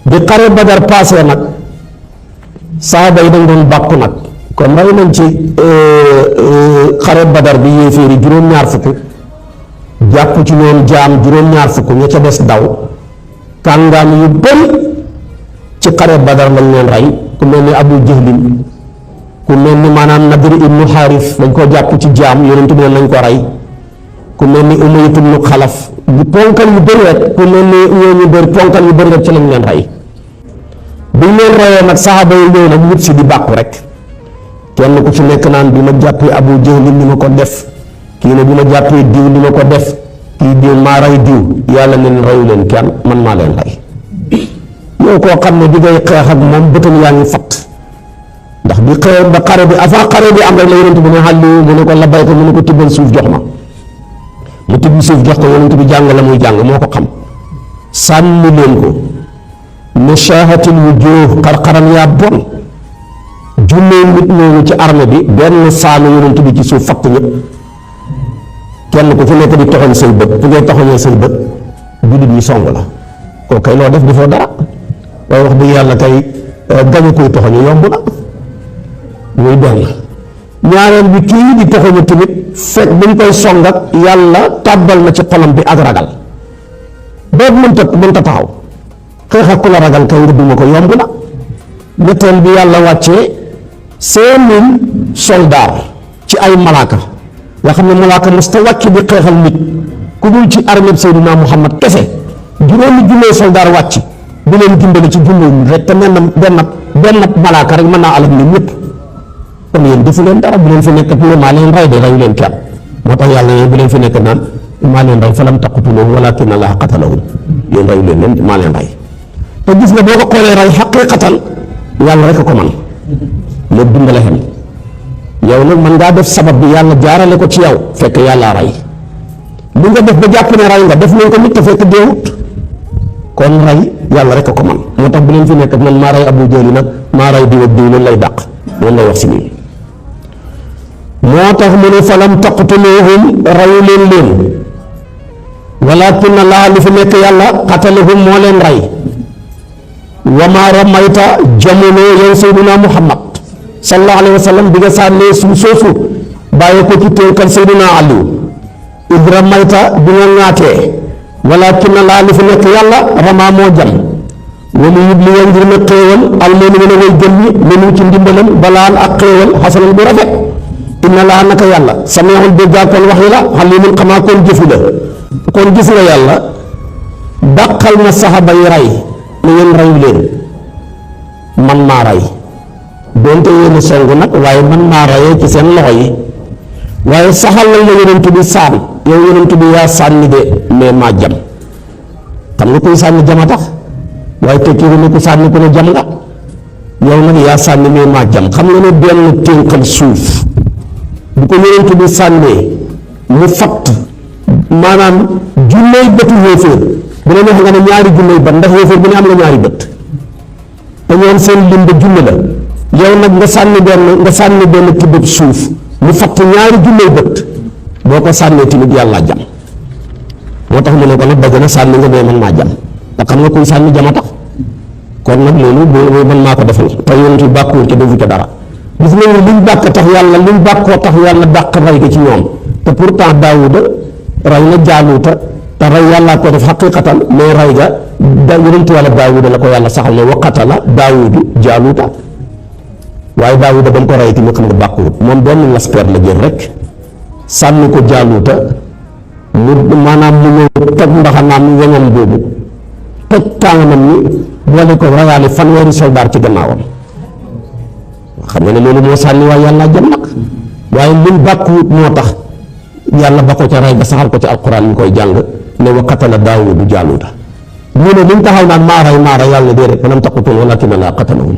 bi xare Badar passé nag saaba yi dañ doon bàkku nag comme rey nañ ci xare Badar bi yéeféeri juróom-ñaar fukk jàpp ci ñoom jaam juróom-ñaar fukk ña ca des daw kàngaam yu bëri ci xare Badar lañ leen rey ku mel ni Abu Jahlin ku mel ni maanaam Nadir ibnu Xaaris dañ ko jàpp ci jaam yonent bi nañ ko rey ku mel ni Umayyatu ibnu Xalaf bu ponkal yu bëri rek ku mel ni ñooñu bëri ponkal yu bëri rek ci lañ leen rey biñ leen reyee nag saxaaba yi ñëw nag wut si di bàkku rek kenn ku ci nekk naan bi ma jàppee Abu Jahlin ni ma ko def kii ne bi ma jàppee diw ni ma ko def kii diw maa rey diw yàlla leen reyu leen kenn man maa leen rey yow koo xam ne di ngay xeex ak moom bëtam yaa ngi fatt ndax bi xeex ba xare bi avant xare bi am rek la yonent bi ne xàlli mu ne ko la bay ko mu ne ko tibbal suuf jox ma mu tibb suuf jox ko yonent bi jàng la muy jàng moo ko xam sànni leen ko mushaahatil wujuuh xar-xaram yaa bon junnee nit ñooñu ci armée bi benn saanu yonent bi ci suuf fatt ñëpp kenn ku ci nekk di toxoñ say bët fu ngay toxoñee say bët jullit ñi song la koo kay loo def defoo dara waaye wax dëgg yàlla kay gañe koy toxoñu yomb na muy benn ñaareel bi kii di toxoñu tamit fekk buñ koy song ak yàlla tàbbal na ci xolam bi ak ragal boobu mënta taxaw xeex ak ku la ragal kay nga duma ko yomb na ñetteel bi yàlla wàccee 5000 soldats ci ay malaaka nga xam ne malaaka musta wàcc di xeexal nit ku dul ci armée Seydina Muhammad kese juróomi junne soldat wàcc bu leen dimbali ci junne rek te benn malaaka rek mën naa alal ni ñëpp kon yéen defu leen dara bu leen fi nekk ne maa leen rey de reyu leen kenn moo tax yàlla yéen bu leen fi nekk naan maa leen rey falam taqtuluhum walaakinna Allaaha qatalahum yéen reyu leen maa leen rey te gis nga boo ko xoolee rey xaqiiqatan yàlla rek a ko man lépp dimbale xem yow nag mën ngaa def sabab bi yàlla jaarale ko ci yow fekk yàlla rey li nga def ba jàpp ne rey nga def nañ ko nit te fekk deewut kon rey yàlla rek a ko man moo tax bu leen fi nekk man maa rey Abu Jahl nag maa rey diw ak diw loolu lay dàq loolu lay wax si nii moo tax mu ne falam taqtuluhum reyu leen walaakinna Allaaha li fi nekk yàlla qatalahum moo leen rey wa maa ramayta jamuloo yow Seydina Muhammad sallallahu alayhi wa sallam bi nga sànnee suuf soosu bàyyi ko ci tënkal Seydina Aliou id ramayta bi nga ŋaatee walaakinna Allaaha li fi nekk yàlla ramaa moo jam wala yib li nga ngir na xéewal almu'miniina way gëm ñi minu ci ndimbalam balaan ak xéewal xasanan bu rafet inna Allaaha naka yàlla samiihun déggaa kon wax yi la aliimun xamaa kon jëfu la kon gis nga yàlla dàqal na saxaba yi rey ne yéen reyu leen man maa rey doonte yéen songu nag waaye man maa reyee ci seen loxo yi waaye saxal nañ la yonent bi saan yow yonent bi yaa sànni de mais maa jam xam nga kuy sànni jam a tax waaye tekkiwu ne ku sànni ku ne jam nga yow nag yaa sànni mais maa jam xam nga ne benn ténkal suuf bu ko yonent bi sànnee mu fatt maanaam junney bëtu yéeféer bu la neex nga ne ñaari junney bët ndax yéeféer bu ne am nga ñaari bët te ñoom seen lim ba junne la yow nag nga sànni benn tibbab suuf mu fatt ñaari junney bët boo ko sànnee tamit yàlla jam moo tax mu ne ko nag dëgg na sànni nga mais man maa jam te xam nga kuy sànni jam a tax kon nag loolu boo man maa ko defal te yonent bi bàkkuwul te defu ca dara gis nañu liñ bàkk tax yàlla liñ bàkkoo tax yàlla dàq rey ga ci ñoom te pourtant Daawuda rey na Jaaluuta te rey yàllaa ko def xaqiqatan mais rey ga yonent yàlla Daawuda la ko yàlla saxal ne wa qatala Daawudu Jaaluuta waaye Daawuda ba mu ko rey tamit xam nga bàkkuwut moom benn laspeer la jël rek sànni ko Jaaluuta mu maanaam mu ñëw toj mbaxanaam weñam boobu toj tàngamam ni boole ko rayaale fanweeri soldaar ci gannaawam xam nga ne loolu moo sànni waaye yàlla jëm nag waaye lim bàkkuwut moo tax yàlla ba ko ca rey ba saxal ko ci alquran ñu koy jàng ne wa qatala Daawudu Jaaluuta ñu ne liñ taxaw naan maa rey yàlla déedéet falam taqtuluuhum walaakinna Allaaha qatalahum